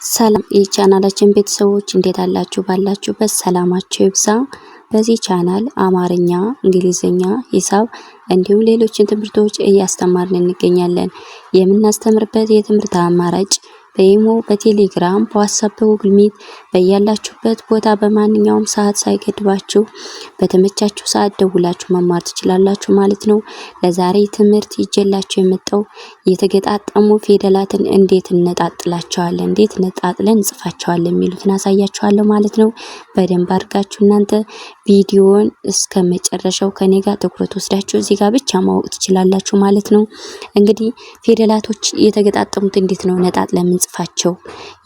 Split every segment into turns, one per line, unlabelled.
ሰላም የቻናላችን ቤተሰቦች፣ እንዴት አላችሁ? ባላችሁበት ሰላማችሁ ይብዛ። በዚህ ቻናል አማርኛ፣ እንግሊዝኛ፣ ሂሳብ እንዲሁም ሌሎችን ትምህርቶች እያስተማርን እንገኛለን። የምናስተምርበት የትምህርት አማራጭ በኢሞ፣ በቴሌግራም፣ በዋትስአፕ፣ በጉግል ሚት በያላችሁበት ቦታ በማንኛውም ሰዓት ሳይገድባችሁ በተመቻችሁ ሰዓት ደውላችሁ መማር ትችላላችሁ ማለት ነው። ለዛሬ ትምህርት ይዤላችሁ የመጣው የተገጣጠሙ ፊደላትን እንዴት እነጣጥላቸዋለን፣ እንዴት ነጣጥለን እንጽፋቸዋለን የሚሉትን አሳያችኋለሁ ማለት ነው። በደንብ አድርጋችሁ እናንተ ቪዲዮውን እስከ መጨረሻው ከኔ ጋር ትኩረት ወስዳችሁ እዚህ ጋር ብቻ ማወቅ ትችላላችሁ ማለት ነው። እንግዲህ ፊደላቶች የተገጣጠሙት እንዴት ነው ነጣጥለን የምንጽፋቸው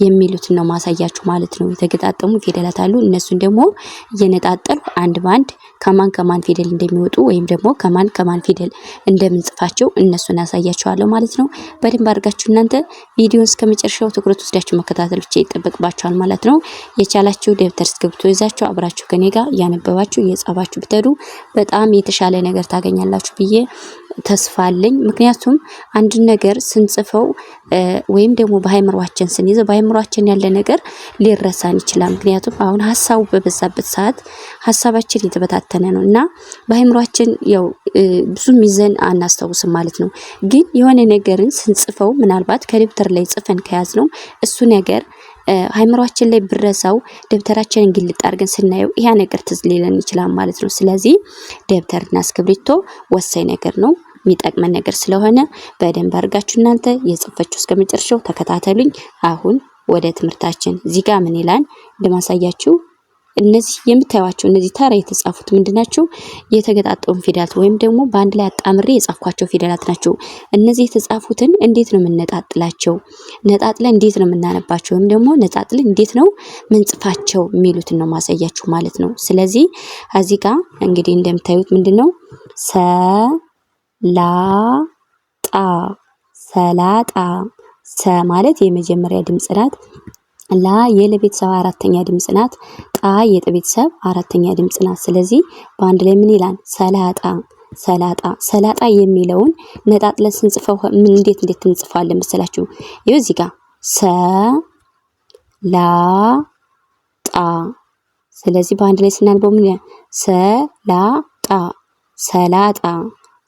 የሚሉትን ነው ማሳያችሁ ማለት ነው። የተገጣጠሙ ፊደላት አሉ። እነሱን ደግሞ እየነጣጠልኩ አንድ በአንድ ከማን ከማን ፊደል እንደሚወጡ ወይም ደግሞ ከማን ከማን ፊደል እንደምንጽፋቸው እነሱን አሳያችኋለሁ ማለት ነው። በደንብ አድርጋችሁ እናንተ ቪዲዮን እስከ መጨረሻው ትኩረት ወስዳችሁ መከታተል ብቻ ይጠበቅባችኋል ማለት ነው። የቻላችሁ ደብተር እስክሪብቶ ይዛችሁ አብራችሁ ከኔ ጋር እያነበባችሁ እየጻፋችሁ ብትሄዱ በጣም የተሻለ ነገር ታገኛላችሁ ብዬ ተስፋ አለኝ። ምክንያቱም አንድ ነገር ስንጽፈው ወይም ደግሞ በአይምሯችን ስንይዘው በአይምሯችን ያለ ነገር ሊረሳን ይችላል። ምክንያቱም አሁን ሀሳቡ በበዛበት ሰዓት ሀሳባችን የተበታተነ ነው እና በአይምሯችን ያው ብዙም ይዘን አናስታውስም ማለት ነው። ግን የሆነ ነገርን ስንጽፈው ምናልባት ከደብተር ላይ ጽፈን ከያዝነው እሱ ነገር አይምሯችን ላይ ብረሳው ደብተራችንን ግልጥ አድርገን ስናየው ያ ነገር ትዝ ሊለን ይችላል ማለት ነው። ስለዚህ ደብተርና እስክሪብቶ ወሳኝ ነገር ነው፣ የሚጠቅመን ነገር ስለሆነ በደንብ አድርጋችሁ እናንተ የጽፈችሁ እስከ መጨረሻው ተከታተሉኝ። አሁን ወደ ትምህርታችን። እዚህ ጋር ምን ይላል እንደማሳያችሁ፣ እነዚህ የምታዩቸው እነዚህ ተራ የተጻፉት ምንድናቸው? የተገጣጠሙ ፊደላት ወይም ደግሞ በአንድ ላይ አጣምሬ የጻፍኳቸው ፊደላት ናቸው። እነዚህ የተጻፉትን እንዴት ነው የምንነጣጥላቸው? ነጣጥለን እንዴት ነው የምናነባቸው? ወይም ደግሞ ነጣጥለን እንዴት ነው ምንጽፋቸው የሚሉትን ነው ማሳያችሁ ማለት ነው። ስለዚህ እዚህ ጋር እንግዲህ እንደምታዩት ምንድነው? ሰላጣ፣ ሰላጣ። ሰ ማለት የመጀመሪያ ድምጽ ናት። ላ የለቤተሰብ አራተኛ ድምጽ ናት። ጣ የጠ ቤተሰብ አራተኛ ድምጽ ናት። ስለዚህ በአንድ ላይ ምን ይላል? ሰላጣ፣ ሰላጣ። ሰላጣ የሚለውን ነጣጥለን ስንጽፈው ምን እንዴት እንዴት እንጽፈዋለን መሰላችሁ? ይኸው እዚህ ጋር ሰ ላ ጣ። ስለዚህ በአንድ ላይ ስናነበው ምን ይላል? ሰላጣ፣ ሰላጣ፣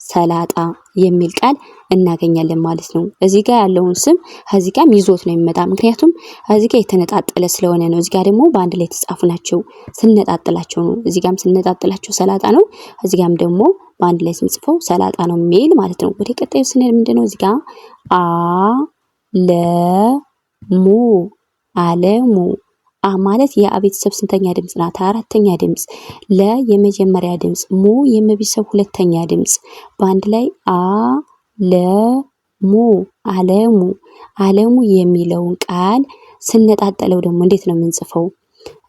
ሰላጣ የሚል ቃል እናገኛለን ማለት ነው። እዚህ ጋር ያለውን ስም ከዚህ ጋርም ይዞት ነው የሚመጣ። ምክንያቱም እዚህ ጋር የተነጣጠለ ስለሆነ ነው። እዚህ ጋር ደግሞ በአንድ ላይ የተጻፉ ናቸው። ስንነጣጥላቸው ነው። እዚህ ጋርም ስንነጣጥላቸው ሰላጣ ነው። እዚህ ጋርም ደግሞ በአንድ ላይ ስንጽፈው ሰላጣ ነው የሚል ማለት ነው። ወደ ቀጣዩ ስንሄድ ምንድነው? እዚህ ጋር አ ለ ሙ፣ አለሙ። አ ማለት የአ ቤተሰብ ስንተኛ ድምጽ ናት? አራተኛ ድምጽ። ለ የመጀመሪያ ድምጽ፣ ሙ የመቤተሰብ ሁለተኛ ድምጽ። በአንድ ላይ አ ለ ሙ፣ አለሙ። አለሙ የሚለውን ቃል ስነጣጠለው ደግሞ እንዴት ነው የምንጽፈው?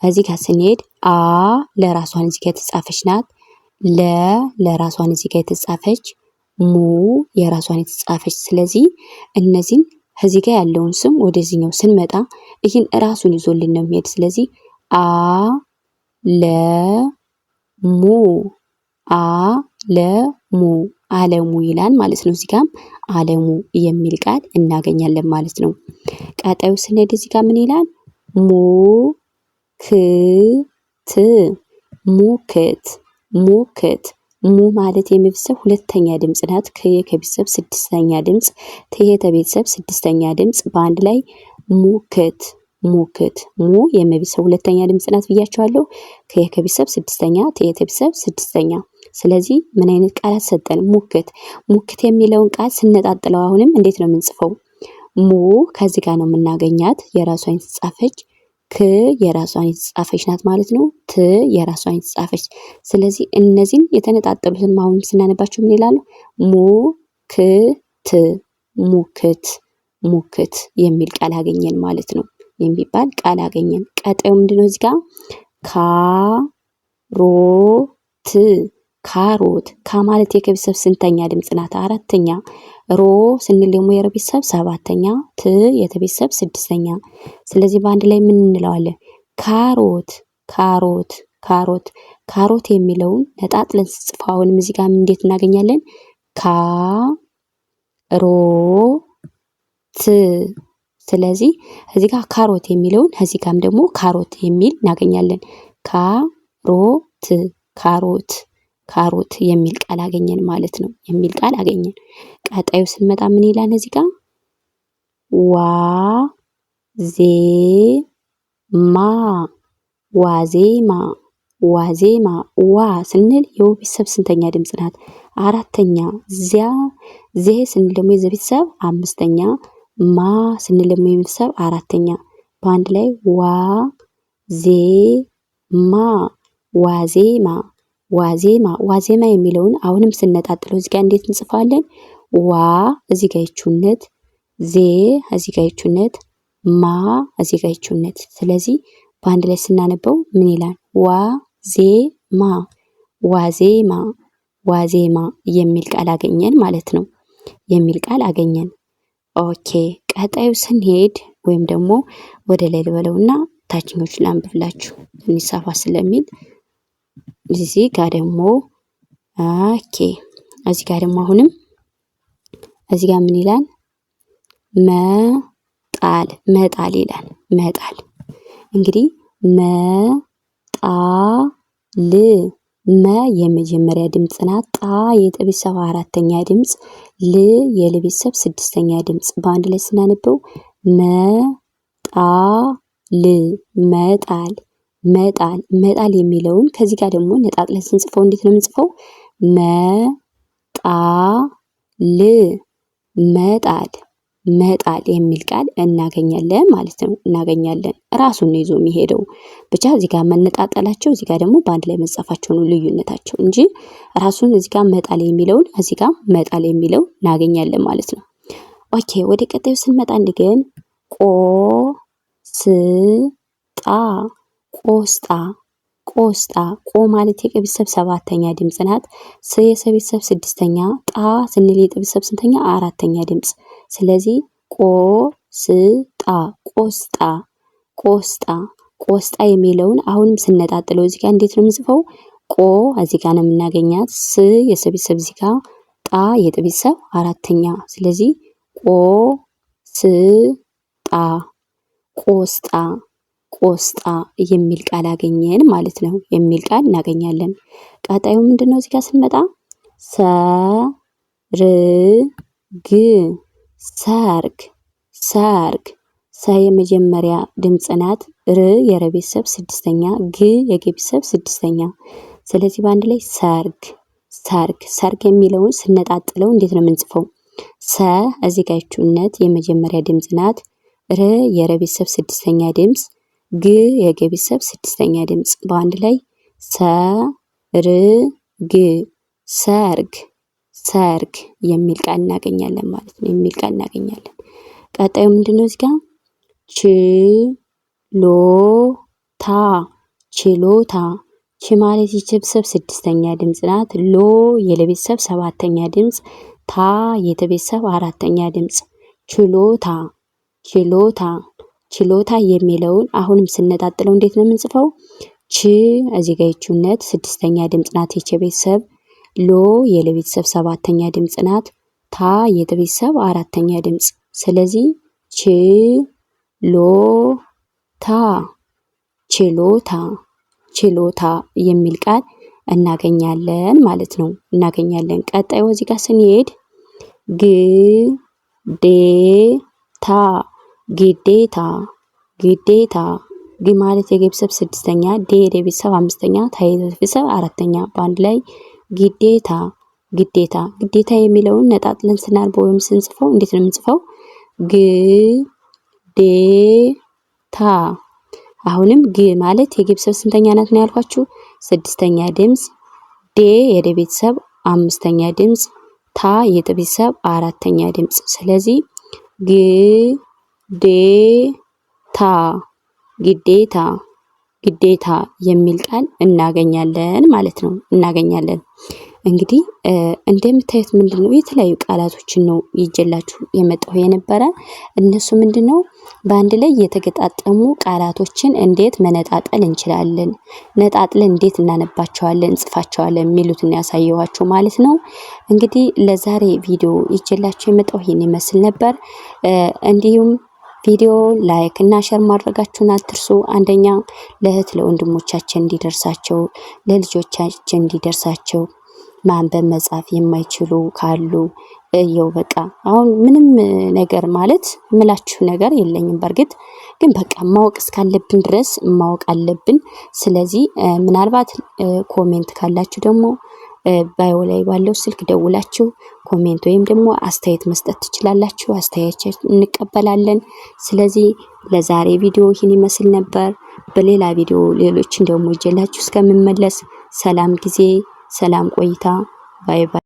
እዚህ ጋር ስንሄድ አ ለራሷን እዚህ ጋር የተጻፈች ናት። ለ ለራሷን እዚህ ጋር የተጻፈች፣ ሙ የራሷን የተጻፈች። ስለዚህ እነዚህን ከዚህ ጋር ያለውን ስም ወደዚህኛው ስንመጣ ይህን ራሱን ይዞልን ነው የሚሄድ። ስለዚህ አ ለ ሙ፣ አ ለ ሙ፣ አለሙ ይላል ማለት ነው። እዚህ ጋርም አለሙ የሚል ቃል እናገኛለን ማለት ነው። ቀጣዩ ስንሄድ እዚህ ጋር ምን ይላል? ሙ ክ ት፣ ሙክት፣ ሙክት። ሙ ማለት የመቤተሰብ ሁለተኛ ድምጽ ናት። ከ ከቤተሰብ ስድስተኛ ድምጽ፣ ት የተቤተሰብ ስድስተኛ ድምጽ። በአንድ ላይ ሙክት፣ ሙክት። ሙ የመቤተሰብ ሁለተኛ ድምጽ ናት ብያቸዋለሁ። ከ ከቤተሰብ ስድስተኛ፣ ት የተቤተሰብ ስድስተኛ። ስለዚህ ምን አይነት ቃላት ሰጠን? ሙክት። ሙክት የሚለውን ቃል ስነጣጥለው አሁንም እንዴት ነው የምንጽፈው? ሙ ከዚህ ጋር ነው የምናገኛት፣ የራሷን የተጻፈች። ክ የራሷን የተጻፈች ናት ማለት ነው። ት የራሷን የተጻፈች። ስለዚህ እነዚህን የተነጣጠሉትን አሁንም ስናነባቸው ምን ይላሉ? ሙ ክ ት፣ ሙክት፣ ሙክት የሚል ቃል አገኘን ማለት ነው። የሚባል ቃል አገኘን። ቀጣዩ ምንድነው? እዚህ ጋር ካሮት፣ ካሮት። ካ ማለት የከቤተሰብ ስንተኛ ድምጽ ናት? አራተኛ። ሮ ስንል ደግሞ የረ ቤተሰብ ሰባተኛ፣ ት የተቤተሰብ ስድስተኛ። ስለዚህ በአንድ ላይ ምን እንለዋለን? ካሮት፣ ካሮት፣ ካሮት። ካሮት የሚለውን ነጣጥለን ስንጽፈው አሁንም እዚህ ጋር እንዴት እናገኛለን? ካ ሮ ት። ስለዚህ እዚህ ጋር ካሮት የሚለውን እዚህ ጋርም ደግሞ ካሮት የሚል እናገኛለን። ካሮት ካሮት ካሮት የሚል ቃል አገኘን ማለት ነው። የሚል ቃል አገኘን። ቀጣዩ ስንመጣ ምን ይላል እዚህ ጋር? ዋ ዜ ማ ዋዜማ ዋዜማ። ዋ ስንል የወ ቤተሰብ ስንተኛ ድምፅ ናት? አራተኛ። ዚያ ዜ ስንል ደግሞ የዘ ቤተሰብ አምስተኛ። ማ ስንል ደግሞ የቤተሰብ አራተኛ። በአንድ ላይ ዋ ዜ ማ ዋዜማ ዋዜማ። ዋዜማ የሚለውን አሁንም ስነጣጥለው እዚህ ጋር እንዴት እንጽፈዋለን? ዋ እዚህ ጋር ይቹነት፣ ዜ እዚህ ጋር ይቹነት፣ ማ እዚህ ጋር ይቹነት። ስለዚህ በአንድ ላይ ስናነበው ምን ይላል? ዋ ዜ ማ ዋዜማ ዋዜማ የሚል ቃል አገኘን ማለት ነው። የሚል ቃል አገኘን። Okay ቀጣዩ ስንሄድ ወይም ደግሞ ወደ ላይ ልበለውና ታችኞቹ ላንብብላችሁ ትንሽ ሰፋ ስለሚል እዚህ ጋር ደግሞ okay እዚህ ጋር ደግሞ አሁንም እዚህ ጋር ምን ይላል? መጣል መጣል ይላል። መጣል እንግዲህ መጣል መ የመጀመሪያ ድምፅ ናት። ጣ የጠ ቤተሰብ አራተኛ ድምፅ፣ ል የለ ቤተሰብ ስድስተኛ ድምፅ። በአንድ ላይ ስናነበው መጣል መጣል መጣል መጣል የሚለውን ከዚህ ጋር ደግሞ ነጣጥለን ስንጽፈው እንዴት ነው የምንጽፈው? መጣል መጣል መጣል የሚል ቃል እናገኛለን ማለት ነው። እናገኛለን ራሱን ነው ይዞ የሚሄደው። ብቻ እዚህ ጋር መነጣጠላቸው እዚህ ጋር ደግሞ በአንድ ላይ መጻፋቸው ነው ልዩነታቸው እንጂ ራሱን እዚህ ጋር መጣል የሚለውን እዚህ ጋር መጣል የሚለው እናገኛለን ማለት ነው። Okay ወደ ቀጣዩ ስንመጣ ግን ቆ ስ ጣ ቆስጣ ቆስጣ። ቆ ማለት የቀ ቤተሰብ ሰባተኛ ድምፅ ናት። ስ የሰ ቤተሰብ ስድስተኛ፣ ጣ ስንል የጠ ቤተሰብ ስንተኛ? አራተኛ ድምፅ። ስለዚህ ቆ ስ ጣ ቆስጣ ቆስጣ ቆስጣ የሚለውን አሁንም ስነጣጥለው እዚህ ጋር እንዴት ነው የምንጽፈው? ቆ እዚህ ጋር ነው የምናገኛት። ስ የሰ ቤተሰብ እዚህ ጋር፣ ጣ የጠ ቤተሰብ አራተኛ። ስለዚህ ቆ ስ ጣ ቆስጣ ቆስጣ የሚል ቃል አገኘን ማለት ነው። የሚል ቃል እናገኛለን። ቀጣዩ ምንድነው? እዚህ ጋር ስንመጣ ሰ ር ግ ሰርግ ሰርግ። ሰ የመጀመሪያ ድምፅ ናት። ር የረ ቤተሰብ ስድስተኛ፣ ግ የገ ቤተሰብ ስድስተኛ። ስለዚህ በአንድ ላይ ሰርግ ሰርግ። ሰርግ የሚለውን ስነጣጥለው እንዴት ነው የምንጽፈው? ሰ እዚህ ጋር ይቹነት የመጀመሪያ ድምፅ ናት። ር የረ ቤተሰብ ስድስተኛ ድምፅ፣ ግ የገ ቤተሰብ ስድስተኛ ድምፅ። በአንድ ላይ ሰ ር ግ ሰርግ ሰርግ የሚል ቃል እናገኛለን ማለት ነው። የሚል ቃል እናገኛለን። ቀጣዩ ምንድነው? እዚህ ጋር ች ሎ ታ ችሎታ። ች ማለት የቸ ቤተሰብ ስድስተኛ ድምፅ ናት። ሎ የለ ቤተሰብ ሰባተኛ ድምፅ፣ ታ የተ ቤተሰብ አራተኛ ድምፅ። ችሎታ ችሎታ ችሎታ የሚለውን አሁንም ስነጣጥለው እንዴት ነው የምንጽፈው? ች እዚህ ጋር ይቹነት ስድስተኛ ድምፅ ናት የቸ ቤተሰብ። ሎ የለ ቤተሰብ ሰባተኛ ድምፅ ናት። ታ የተ ቤተሰብ አራተኛ ድምፅ። ስለዚህ ች ሎ ታ ችሎታ ችሎታ የሚል ቃል እናገኛለን ማለት ነው። እናገኛለን። ቀጣዩ እዚህ ጋር ስንሄድ ግ ዴ ታ ግዴታ ግዴታ። ግ ማለት የገ ቤተሰብ ስድስተኛ፣ ዴ የደ ቤተሰብ አምስተኛ፣ ታ የተ ቤተሰብ አራተኛ። በአንድ ላይ ግዴታ ግዴታ። ግዴታ የሚለውን ነጣጥለን ስናነበው ወይም ስንጽፈው እንዴት ነው የምንጽፈው? ግ ዴ ታ። አሁንም ግ ማለት የገ ቤተሰብ ስንተኛ ናት ነው ያልኳችሁ? ስድስተኛ ድምፅ። ዴ የደ ቤተሰብ አምስተኛ ድምፅ፣ ታ የተ ቤተሰብ አራተኛ ድምፅ። ስለዚህ ግ ዴ ታ ግዴታ ግዴታ የሚል ቃል እናገኛለን ማለት ነው። እናገኛለን። እንግዲህ እንደምታዩት ምንድነው የተለያዩ ቃላቶችን ነው ይዤላችሁ የመጣሁ የነበረ። እነሱ ምንድነው በአንድ ላይ የተገጣጠሙ ቃላቶችን እንዴት መነጣጠል እንችላለን፣ ነጣጥለን እንዴት እናነባቸዋለን፣ እንጽፋቸዋለን የሚሉትን ያሳየኋችሁ ማለት ነው። እንግዲህ ለዛሬ ቪዲዮ ይዤላችሁ የመጣሁ ይህን ይመስል ነበር። እንዲሁም ቪዲዮ like እና share ማድረጋችሁን አትርሱ። አንደኛ ለእህት ለወንድሞቻችን እንዲደርሳቸው፣ ለልጆቻችን እንዲደርሳቸው፣ ማንበብ መጻፍ የማይችሉ ካሉ እየው በቃ አሁን ምንም ነገር ማለት ምላችሁ ነገር የለኝም። በእርግጥ ግን በቃ ማወቅ እስካለብን ድረስ ማወቅ አለብን። ስለዚህ ምናልባት comment ካላችሁ ደግሞ bio ላይ ባለው ስልክ ደውላችሁ comment ወይም ደግሞ አስተያየት መስጠት ትችላላችሁ። አስተያየት እንቀበላለን። ስለዚህ ለዛሬ ቪዲዮ ይህን ይመስል ነበር። በሌላ ቪዲዮ ሌሎችን ደግሞ ይዤላችሁ እስከምመለስ ሰላም ጊዜ፣ ሰላም ቆይታ። Bye bye።